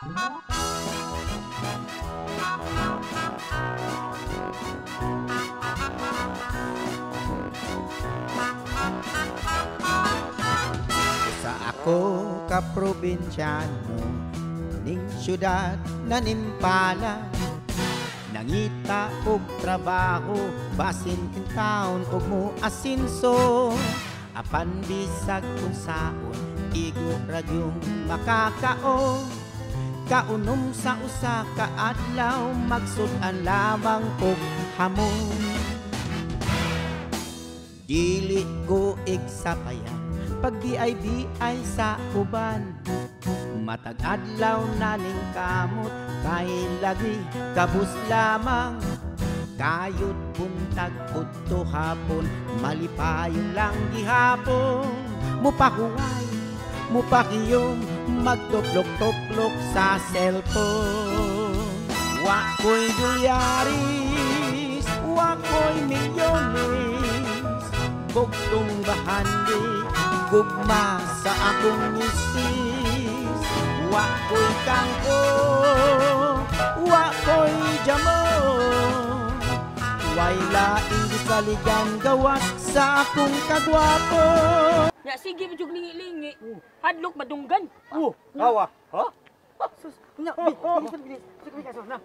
Sa ako ka probinsyano ning syudad na nimpala, nangita og trabaho basin kintaon og mo asinso. Apan bisag unsaon igo ra gyung makakaon, kaunom sa usa ka adlaw magsud-an lamang og hamon. Dili ko igsapayan pag di ay sa uban, matag adlaw na ning kamot kay lagi kabus lamang. Kayod buntag udto hapon malipayon lang gihapon, mupahuway mupakiyom magtuplok-tuplok sa cellphone. Wa ko'y dolyaris, wa ko'y milyones, bugtong bahandi gugma sa akong misis. Wa ko'y kangko, wa ko'y jamo, way laing gisaligan gawas sa akong kagwapo. Ya sige mo jug lingi-lingi. Hadlok madunggan. Oh, hawa. Ha? Sus, nya, bilis, bilis. Sige kaso na.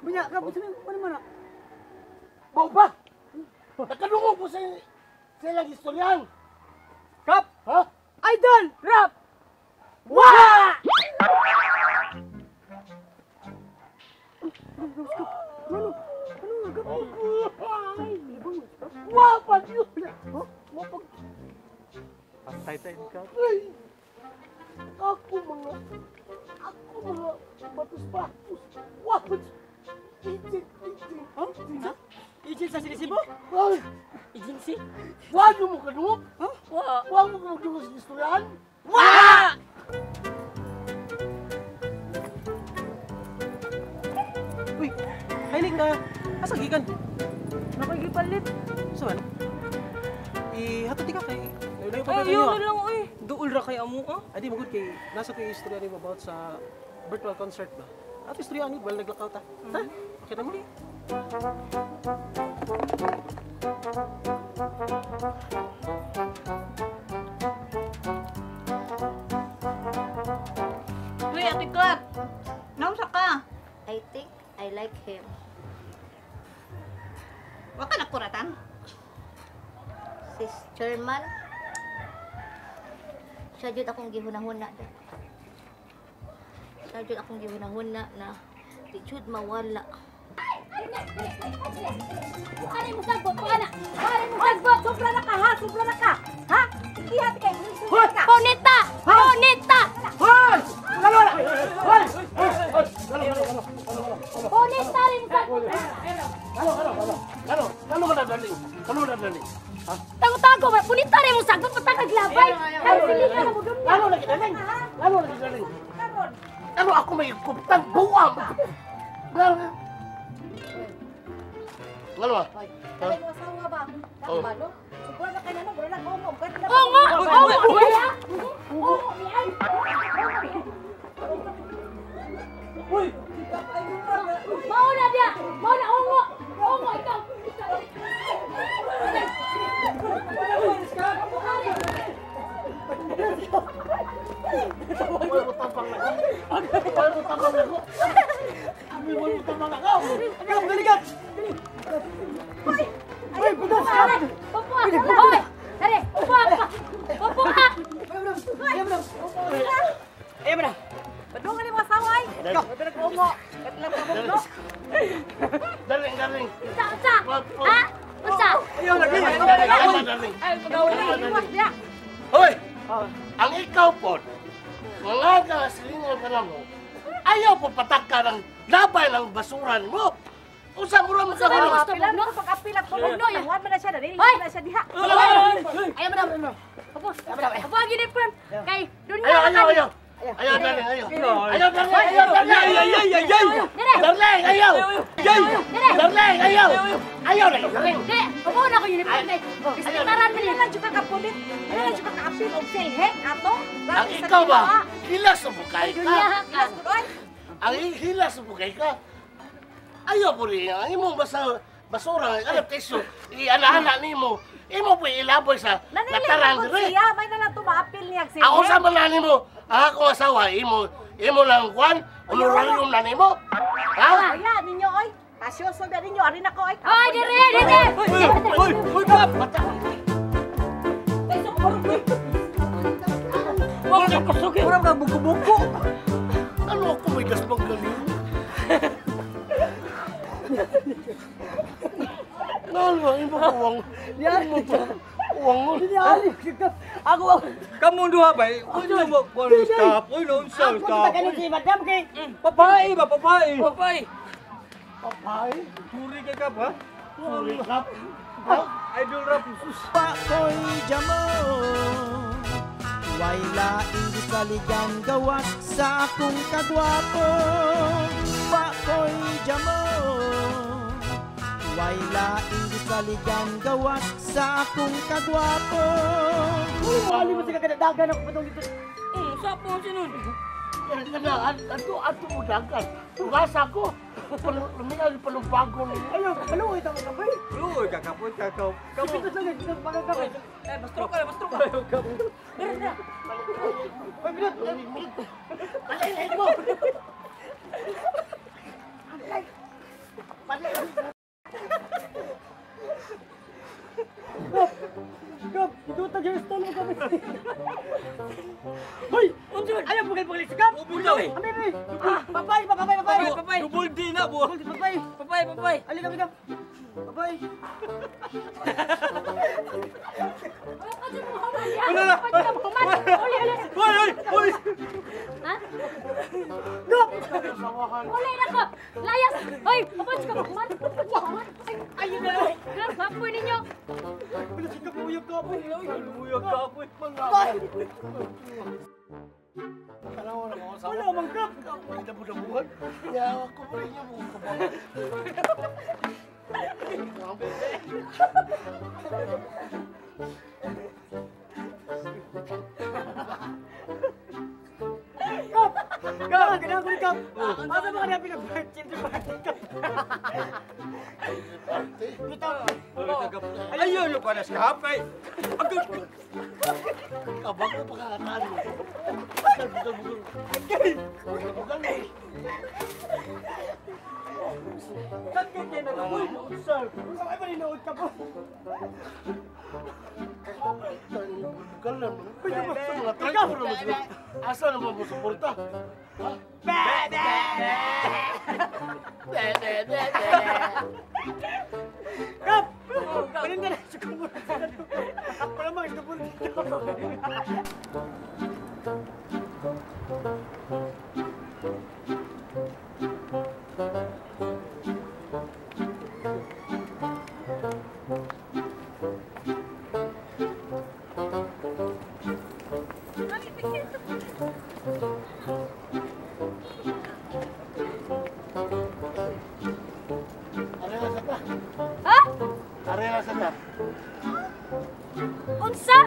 Bunya ka busa man man. Bao ba? Nakadungog ko sa ilang istoryan. Kap! Ha? Idol! Rap! Wa! Ano? Ano nga gap? Wa pa yun! Wa pag... Patay tayo ka. Ay! Ako mga batos-batos. Wa pa Agent, agent. Ha? Agent sa sinisibo? Ay! Agency? Wa mo kadungog? Ha? Wa! Wa mo kadungog sa istoryan? Wa! Uy! Hiling ka! Asa gikan? Nakikipalit. Saan? Ihatod ka kay... Layo pa Ay, ba yun na lang, uy. Duol ra kay amo, ah. Ay, di magod kay... Nasa ko yung istorya ni about sa virtual concert ba? At istorya ni, well, naglakaw ta. Ha? Okay na mo? Uy, Ate Kat! Nausa ka? I think I like him. Wa ka nakuratan? Sis Chairman, siya jud akong gihunahuna. Siya jud akong gihunahuna na di jud mawala. Kuhanin mo sagbot, kuhana. Kuhanin mo sagbot, sobra na ka ha, sobra na ka. Ha? Hindi hati kayo, sobra na ka. Bonita! Bonita! Hoy! Lalo, lalo! Hoy! Bonita rin sagbot. Lalo, lalo, lalo. Lalo, lalo ka na, darling. Lalo na, darling. Ha? Tago-tago, bonita rin mo sagbot, patag naglabay. Kaya sili ka na mo dun. Lalo lagi, darling. Lalo lagi, darling. Lalo ako may kuptang buwang. Lalo. Lalo ah. Kaya mo asawa ba? Nakabalo? Sobra na kayo na, sobra na gumong. Oo nga! Oo nga! Oo nga! Uy! Mauna dia! Mauna! Ungo! Ungo! Ikaw! Wala mo tampang na ko. Wala mo tampang na ko. Wala mo tampang na ko. Kap, dali kap! Hoy! Uy, putas kap! Upo! Hoy! Dali! Upo! Upo ka! Ayaw mo na! Padungan ni mga asawa ay. Kap! Pinag-umo. Katlang kabugno. Darling, darling. Unsa! Unsa! Ha? Unsa? Ayaw lagi! Darling, darling. Ay, pagawin. Iwas niya. Hoy! Ang ikaw po, mga kasilingan ka na mo, ayaw po patak ka ng labay ng basuran mo. Usa mo ra mo sa Usa gulo. gusto mo, Pila no? mo pag-apil at Bugno, bugno. Tahuan man na siya, dali Hoy! na siya diha. Ayaw mo na! Upo! Upo ang uniform! Kay, dunya Ayaw, ayaw, ayaw. Ayaw, darling, ayaw. Ayaw, darling, ayaw, darling. Ay, ay, ay, ay! Darling, ayaw! Darling, ayaw! Ayaw, darling! Di, upo na ko uniform eh. Respetaran mo Ano lang jud ka kapulit? Ano lang jud ka kaapil og silhek ato? Ang ikaw ba? Hilas sa bukay ka. Dunya ka. Ang hilas sa bukay ka. Ayaw po rin. Ang imong basura, alam keso, iana-ana nimo. Imo po ilaboy sa lataran dire. Siya, may na lang tumaapil niya silhek. Ako sa man nimo. Ang akong asawa, imo lang kwan, honorarium na nimo. Ha? Aya ninyo oy. Pasyoso ba ninyo ari nako oy. Oy, dire, dire. Uy, uy, kap! Murag ka buko-buko. Ano ako may gasbang galing? Nalo, imo ko uwang. Imo ko uwang mo. Ako Kamu duha ba? Uy, no, kuwan stop. Uy, no, stop. Ako ta kanin si madam kay. Papae ba, papae? Papay. Papay? Turi kay kap, ha? Sorry, kap. Idol rap. Pakoy jamo. Way laing gisaligan gawas sa akong kagwapo. Pakoy jamo. Way laing gisaligan gawas sa akong kagwapo. Uy, wali mo sa kagadadagan ako patong dito. Sapo sinun. Ato mo dagan. Tugasa ko. Luminal palumbago niyo. Ayo, kaluoy ta mo kapoy. Luoy ka kapoy ka kaw. Kamu. Ito sa mga kapoy. Eh, bastro ka, bastro ka. Uy, minute. Palilin mo! Kap, ito ta yung stall mo kami. Hoy, ayaw mo kayo pagalit si Kap. Ubol daw. Amay, amay. Papay, papay, papay. Papay. Ubol di na buwa. Papay. Papay, papay. Alin kami, Kap. Papay. Wala na. Uli, uli. Uy, uy, uy. Ha? Kap! Uli na ko. Layas. Hoy, papunch ka man. Ayun na. Grabe, hapoy ninyo. Wala si Kap, uyag ka, boy. Lumuyag ka, apoy. Wala mang Kap. May dabu-dabuhan. Kaya ako pa rin yung buong kabang. Kap! Kap, ganahan ko ni Kap. Asa ba ka na pinag-children party, Kap? Bitaw. Ayaw yung panas ka, hapay. Kabang ko pagkakataan mo. Bugal, bugal, bugal. Bugal, bugal. Saan kayo kayo nag-uwi? Sir, saan kayo maninood ka po? Bugal lang. Pwede ba sa mga tractor naman sila? Asa naman mo suporta? Ha? Be, be, be, be. Kap! Paninda na siya kumura sa kanto. Wala mang itupon dito. Arena sa ta. Ha? Arena sa ta. Unsa?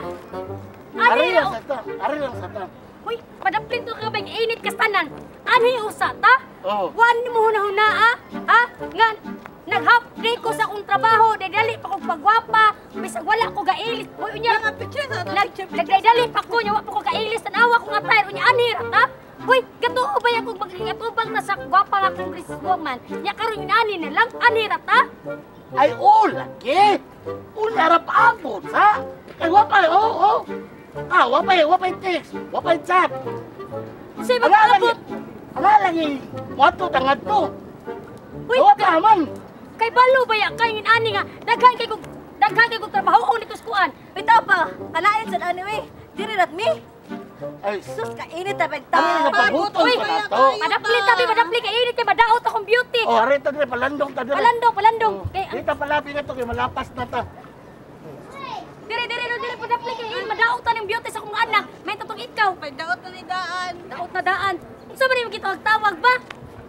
Arena Ani sa ta. Arena sa ta. Hoy, padaplin to ka bang init kastanan. Ani usa ta? Oo. Wan mo huna-huna ah? Ha? Nga nag-half day ko sa akong trabaho, dali pa kog pagwapa, bisag wala ko gailis. Hoy unya, nagdali pa ko nya wa pa ko gailis, tanawa ko nga tire unya ani ra ta? Hoy, gatuo ba akong magringatubang na sa gwapa nga congresswoman? Nya karon yun ani na lang, ani ra ta? Ay, oo, lagi. Una ra pa abot, ha? Ay, wapay, oo, oo. Ah, wapay, wapay text, wapay chat. Say mag-abot. Ala lagi, wato tangad to. Hoy, wapa man. Kay balo ba ya kay yun ani nga daghan kay kog trabaho ni kuskuan. Bitaw pa, kalain sad ani we. Diri rat mi. Ay, sus kainit ta Ano bitaw. nga Uy, pa na to? Madapli tabi, madapli kay init kay madaot akong beauty. Oh, arita dire palandong ta dire. Palandong, palandong. Kay Dito palabi na to kay malapas na ta. Dire dire no dire Padapli kay in madaot ta ning beauty sa akong anak. May tatong ikaw. May daot na ni daan. Daot na daan. Unsa man imong gitawag-tawag ba?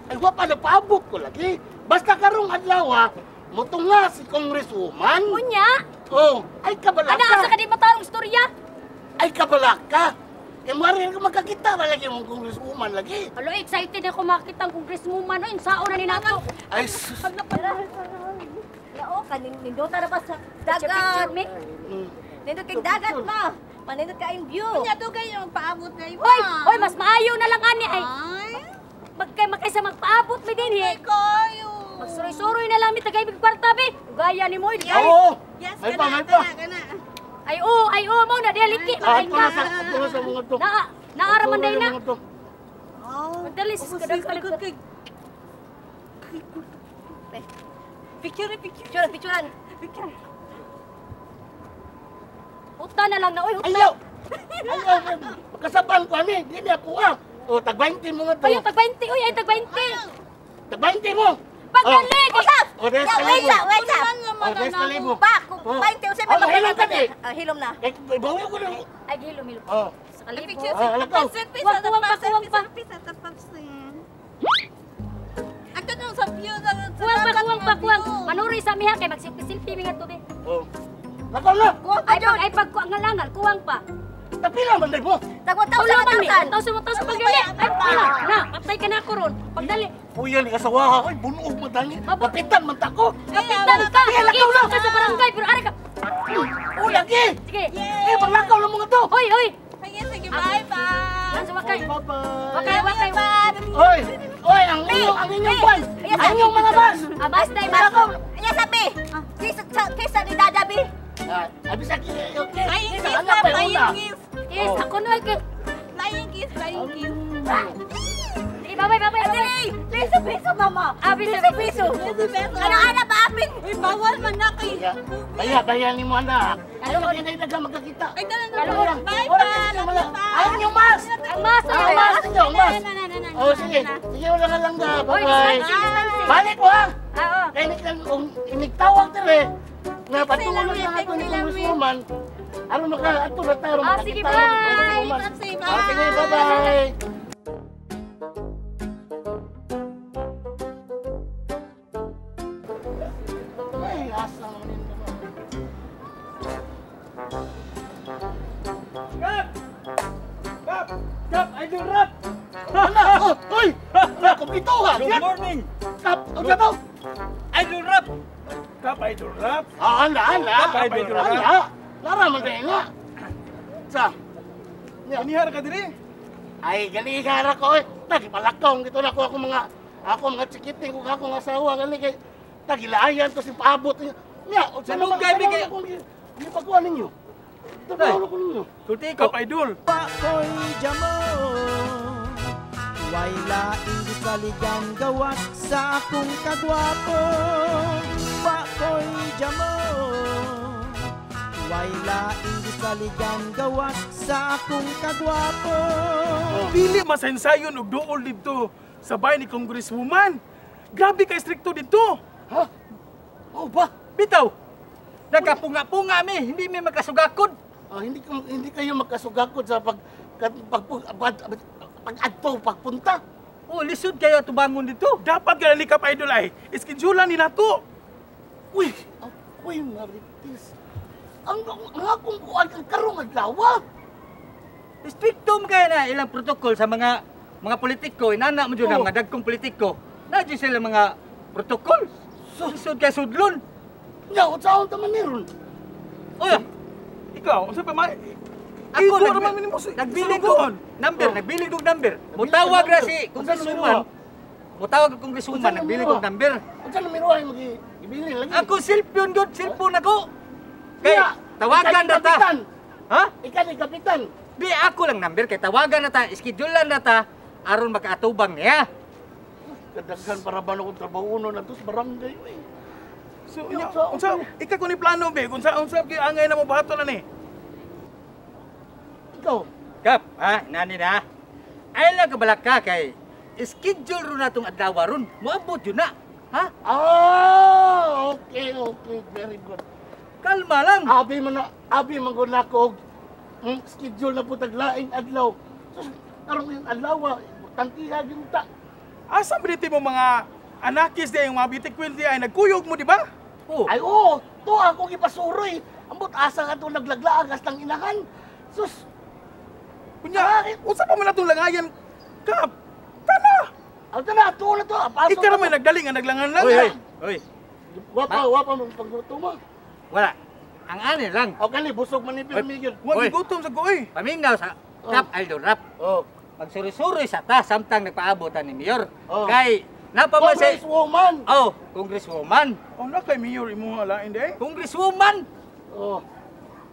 Ay, wa pa nagpaabot ko lagi. Basta karong adlaw, ha, mutunga si Congresswoman. Unya? Oh, ay kabala Ana ka. asa ka di matarong istorya? Ay kabala ka. Kaya mari ka magkakita na lagi mong Congresswoman lagi. Alo, excited ako makita ang congresswoman. Oy, sao na ni nato. Ay, sus. Lao, kanindota na pa sa Picture, dagat. me. Nindot kay dagat ma. Manindot kaayong view. Unya dugay yung paabot na iba. Hoy, hoy, mas maayo na lang ani ay. Ay, Magkay makaysa magpaabot mi dinhi. ay kayo. Magsuroy-suroy na lang mi tagay mig kwarta be. Gaya ni mo, ay. Oo. Yes, May pa, kana, may pa. kana, kana. Ay oo, ay oo mo na diliki Ah, makay ato na ka. sa, ato na sa mga to. Naa, naara man day na. Mga to. Oh. Magdali sis Ubus, kadag likod kay. Picture, picture. Picturean, picturean. Picture. Huta na lang na oy, huta. Ayaw! Ayaw! Magkasaban ko ani, di niya kuha. O, tag 20 mo nga to. Ayo tag 20 oy, ay tag 20. Tag 20 mo! Pagdali kay Usap! O, des Ya, wait kalibo. sa, wait sa. O, des kalibo. Pa, kung Oh. 20 usap Oh, mahilom ka di. Ah, hilom na. Eh, bawi ko na. Ay gilom hilom. Oh. Sa kalibo. Picture, Ah, alakaw. selfie, Kuwang, kuwang pa, selfie, kuwang pa. selfie, selfie, selfie. Ako nung sa view sa Kuwang pa, dagat kuwang nga pa, kuwang. view. Manuroy sa miha kay magselfie-selfie mi nga to be. Oh. Lakaw na! Kuwang pa Ay pag jud. ay pag kuwang ngalangal, kuwang pa. Tapila man day mo! Tag 1,000, Tulo man mi. 1,000. Tawsa mo tawsa pagdali. Ay wala. Na, patay ka na ako ron. Pagdali. Puya ni kasawaha ko, bunog man dani. Kapitan man ta ko. Kapitan ka. Ay, lakaw na! Ikaw ka sa barangay pero ari ka. O, lagi! Sige. Eh, paglakaw na mga to! Hoy, hoy. Sige, sige, bye bye. Ang wakay. Bye-bye! Wakay, wakay. Oy! Oy, ang inyong kwan! Ang inyong mga bas! Ah, basta Lakaw! Anya sabi. Kisa kisa ni Dada bi. Ah, abi sa okay. Flying kiss Anak na, pa yung flying una. kiss. Yes, ako no kay. Flying kiss, flying kiss. Sige, bye-bye, bye-bye. Bye-bye. Piso, piso, mama. Ah, piso, piso. Beso, beso. Ano ana ba apin? Uy, bawal man na kay. Baya, baya ni mo anak. Ayaw na kinay daga magkakita. Ay, tara na. Wala, Bye wala, bye. wala. Ang inyong mas! Ang mas, Ang mas ninyo, ang mas! Na, na, na, na, Oh, sige. Sige, wala ka lang na. Hoy, Bye-bye. distancing, distancing. Balik mo ha! Ah, oo. Kaya kung inigtawag dire, na patungo na sa ato ni Text lang, Congresswoman, aron maka ato na tayo Ah, sige, makakita ang bye. Congresswoman. Bye. Ah, sige, bye-bye. Ay, asa naman yun naman. Kap! Kap! Kap! Idol Rap! Ala, oh, oy! Ala, kumpito ha! Good morning! Kap, unsa to? Idol Rap! Kap, Idol Rap! Ah, ala, ala. Kap, Idol Rap! Ala. Lara man tayo nga. Sa, Inihara ka diri? Ay, gali gara ko eh. Tagipalakaw gito na ko ako mga chikiting ko akong asawa gali kay tagilaayan to si paabot niya. Nya, unsa naman Malugay, bigay. Di pa kuha ninyo. Trabaho ko ninyo. Sulti ko. Kap, Idol! Pakoy jamo. Way laing gisaligan gawas sa akong kagwapo. Pakoy jamo. Way laing gisaligan gawas sa akong kagwapo. Dili masensayon og duol didto sa bahay ni Congresswoman. Grabe ka strikto didto. Ha? Oh ba? Bitaw! Nagkapunga-punga mi, hindi mi makasugakod. Ah, hindi kayo makasugakod sa pag pag pag, pag, pag-adto, pagpunta. Oh, lisod kayo tubangon dito. Dapat ganali ka pa idol ay iskedyula ni nato. Uy, ako'y maritis. Ang akong kuan ang karong adlaw. Stricto man kaya na ilang protocol sa mga politiko, inana mo dyan ang mga dagkong politiko. Na dyan sila mga protocol. Lisod kay sudlon. Nya, unsaon ta man ni ron? Uy, Ikaw, unsa pa ma ako Ikaw raman nimo nagbilig ko number, nagbilig og number. Mutawag ra si congresswoman. Mutawag ang congresswoman, Unsa nagbilig numero? og number. Unsa numero ay magi gibili lagi? Ako cellphone gud, cellphone ako. Kay Nya, tawagan ikaw na ta. kapitan. Ha? Ikaw ni kapitan. Di ako lang number kay tawagan na ta, schedule na ta aron makaatubang niya. Kadaghan para ba akong trabaho na to sa barangay eh. So, unya, unsa ikaw ko ni plano be, unsa unsa gyud angay na mo bato na ni? Ikaw, Kap, ha, nani na. Ay lang kabalak ka kay schedule ron natong adlaw ron. Moabot yun na. Ha? Ah, okay, okay, very good. Kalma lang. Abi man na, abi man gud nako og schedule na po taglaing adlaw. Sus, karong yung adlaw, tangkiha gyud ta. Asa man dito mo mga anakis di yung mga beauty queen di ay nagkuyog mo, di ba? Oh. Ay oo, to ako gipasuroy. Ambot asa nga to naglaglaag hastang inahan. Sus. Kunya, unsa pa man atong langayan kap? Tana. Aw tana, to na to. Apaso. Ikaw ra may nagdali nga naglangan lang. Oy, oy. Wapa mo paggutom mo. Wala. Ang ani lang. O kani busog man ni pirmi gyud. Wa gigutom sa ko oy. Paminaw sa Kap Aldo Rap. Oh. Magsuroy-suroy sa ta samtang nagpaabot ni mayor. Oh. Kay napamasa Congresswoman. Oh, congresswoman. Oh, na kay mayor imo lain day. Congresswoman. Oh.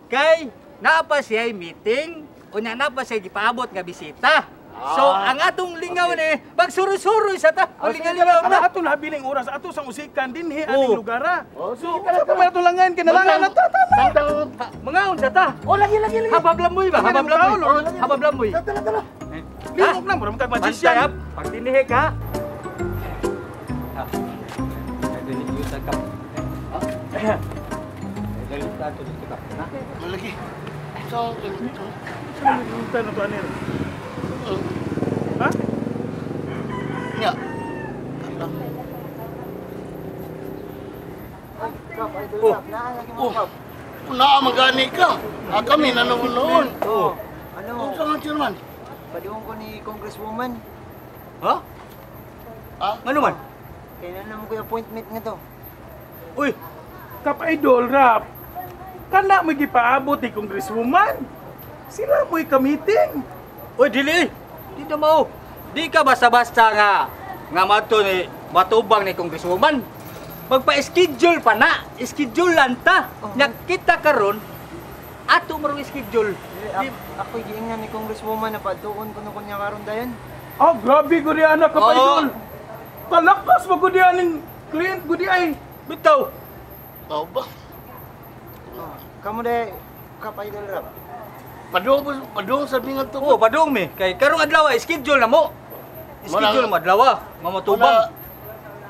Kay naa pa siya meeting, unya naa pa siya gipaabot nga bisita. So ang atong lingaw ni magsuroy-suroy sa ta. Oh, O lingaw-lingaw ta. ta. Ato nabiling oras ato sang usikan dinhi aning lugar. Oh, so unsa pa man atong langayan kay nalangan na ta. Samtang mangaon sa ta. Oh, lagi lagi lagi. Habab lamoy ba? Habab lamoy. Habab lamoy. Tara tara. Lingok na mura kag magician. Pag dinhi ka. Malagi. So, na to anil. Ha? Nya. Oh. Naa magani ka. Kami na noon. Oh. Ano? Unsa man chairman? Paduong ko ni Congresswoman. Ha? Ha? Ano man? Kailan naman ko yung appointment nga to? Uy, Kap Idol Rap. Kana mo gipaabot ni Congresswoman. Sila mo'y ka-meeting. Uy, dili. Di na mao. Di ka basta-basta nga madto ni matubang ni Congresswoman. Magpa-schedule pa na. Schedule lang ta. Oh. Nakita karon ato marong schedule. Ako giingnan ni Congresswoman na paduon ko no kunya karon dayon. Oh, grabe gud anak Kap Idol. Kalakas mo gud aning client gud ay. Bitaw. Tao ba? Oh, kamo de Kap Idol Rap. Padung sa bingan to. Oo, padung mi. Kay karong adlaw schedule na mo. Schedule mo adlaw nga matubang.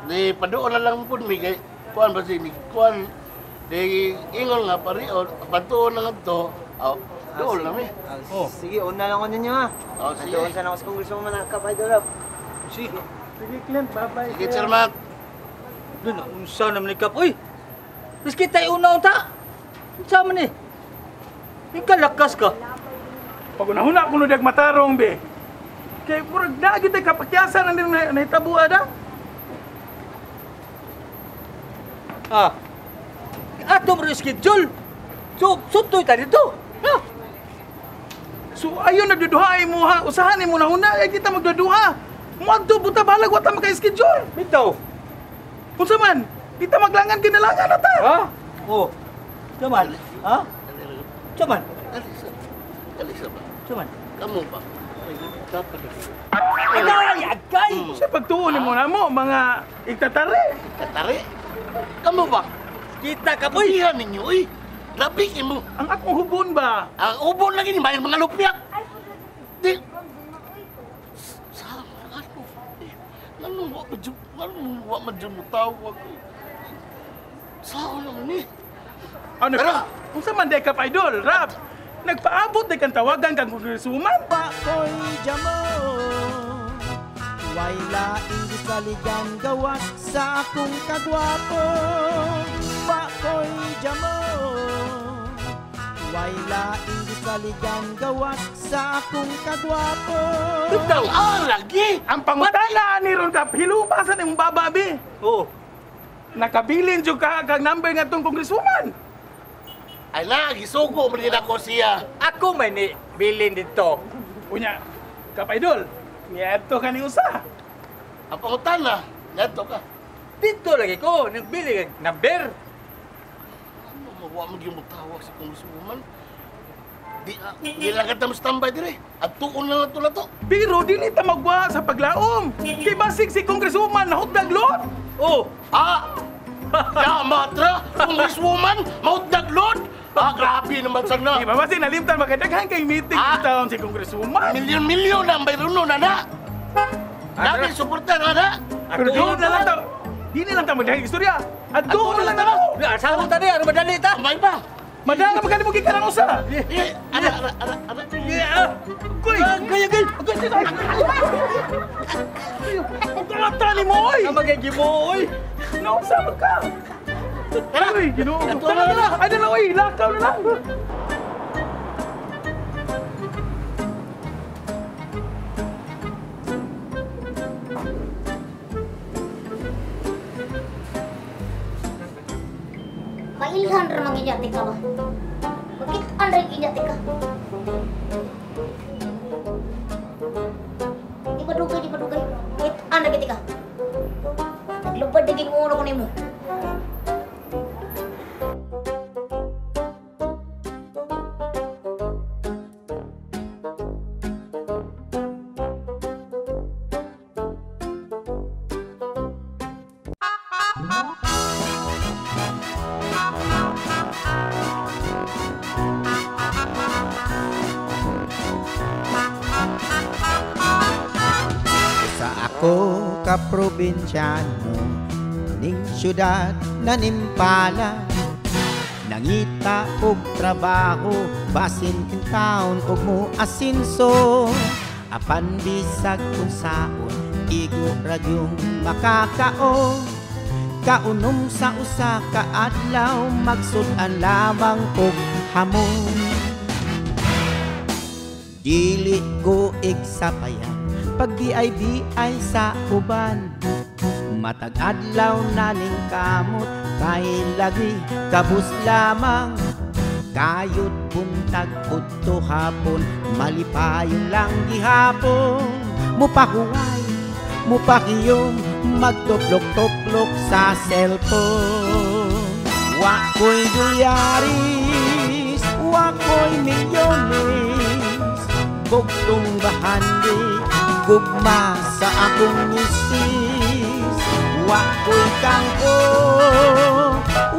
Di paduon na lang pud mi kay kuan ba si kuan di ingon nga parion patuon na ngadto. Oh, doon na mi. Oh. Sige, una lang ko ninyo ha. Oh, sige. Doon sa na ako sa Congresswoman na Kap Idol Rap. Sige. Sige, client, bye-bye. Sige, chairman. Dun, unsa naman ni Kap. Uy, miski tayo una unta. Unsa man ni? Ikalakas ka. Pag unahuna ko no matarong be. Kay murag na gyud tay kapakyasan ang nahitabo ada. Ah. Ato mo schedule. So, suntoy ta dito. Ha? So ayon nagduduha mo ha. Usahan nimo na huna ay kita magduduha. Moadto buta balag wa ta maka-schedule. Bitaw. Unsa man? Kita maglangan kinalangan na ta. Ha? Oh. Chaman. Ha? Chaman. Alisa ba? Chaman. Kamu ba? Ikaw ay agkay. Sa pagtuon nimo na mo mga igtatari. Igtatari? Kamu ba? Kita ka boy. Iyan ninyo oy. Grabe kimo. Ang akong hubon ba? Ang hubon lagi ni may mga lupiak. Di. Sa ano? Ano wa ba jud? Ano wa man jud mo tawag? Sao naman ni? Ano? Unsa man day Kap Idol, Rap? Nagpaabot day kang tawagan kang Congresswoman. Pa ko'y jamo, way laing gisaligan gawas sa akong kagwapo. Pa ko'y jamo, way laing gisaligan gawas sa akong kagwapo. Bitaw, lagi! Ang pangutana ni ron Kap, hilubasan imong baba bi. Oo. Nakabilin jud ka kag number nga tong Congresswoman. Ay na, gisugo man din ako siya. Ako may ni bilin dito. Unya, Kap Idol, niadto ka ni usa. Ang pangutana, niadto ka. Dito lagi ko, nagbili kag number. Ano, mawa mo gyud mo tawag sa Congresswoman? Di, di lang ka mo standby dire. At tuon na lang to lato. Pero dili ta magwa sa paglaom. Kay basig si Congresswoman nahutdag lot. Oh, ah. Ya matra, Congresswoman, mahutdag lot. Ah, grabe naman sana. Di ba basi nalimtan makadaghan kay meeting taon si Congresswoman. Milyon-milyon ang bayrono na na. Dami suporta na na. Pero doon na lang ta. Di na lang ta magdahig istorya. Adto lang na ako. Asawa ta ni, ano madali ta? May ba? Madala magkani mo gikan ang usa. Ara ara ara ara. Goy! Gay gay. Ang tali mo oy! Ang magigimo oy. Nausa man ka. Uy, Ginoo. Tara na. Ay na lang oy, lakaw na lang. Pailhan ra man inyati ka ba? Makitaan ra inyati ka. Di ba dugay, di ba dugay? Makitaan ra gid ka. Naglubad na ginuuno ko nimo. Sa ako ka probinsyano ning syudad na nimpala, nangita og trabaho basin in town og mo asinso. Apan bisag unsaon igo ra gyung makakaon. Kaunom sa usa ka adlaw magsud-an lamang og hamon. Dili ko igsapayan pag di ay sa uban. Matag adlaw na ning kamot kay lagi kabus lamang. Kayod buntag udto hapon malipayon lang gihapon. Mupahuway, mupakiyom, magtuplok-tuplok sa cellphone. Wa ko'y dolyaris, wa ko'y milyones, bugtong bahandi gugma sa akong misis. Wa ko'y kangko,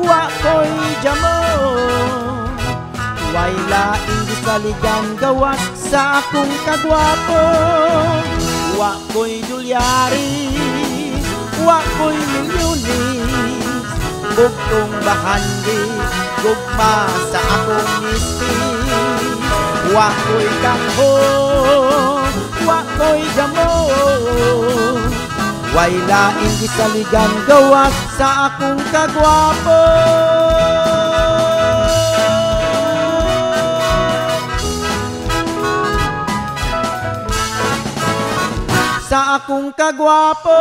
wa ko'y jamo, way laing gisaligan gawas sa akong kagwapo. Wa ko'y dolyaris, wa ko'y milyones, bugtong bahandi gugma sa akong misis. Wa ko'y kangko, wa ko'y jamo, way laing gisaligan gawas sa akong kagwapo. Sa akong kagwapo.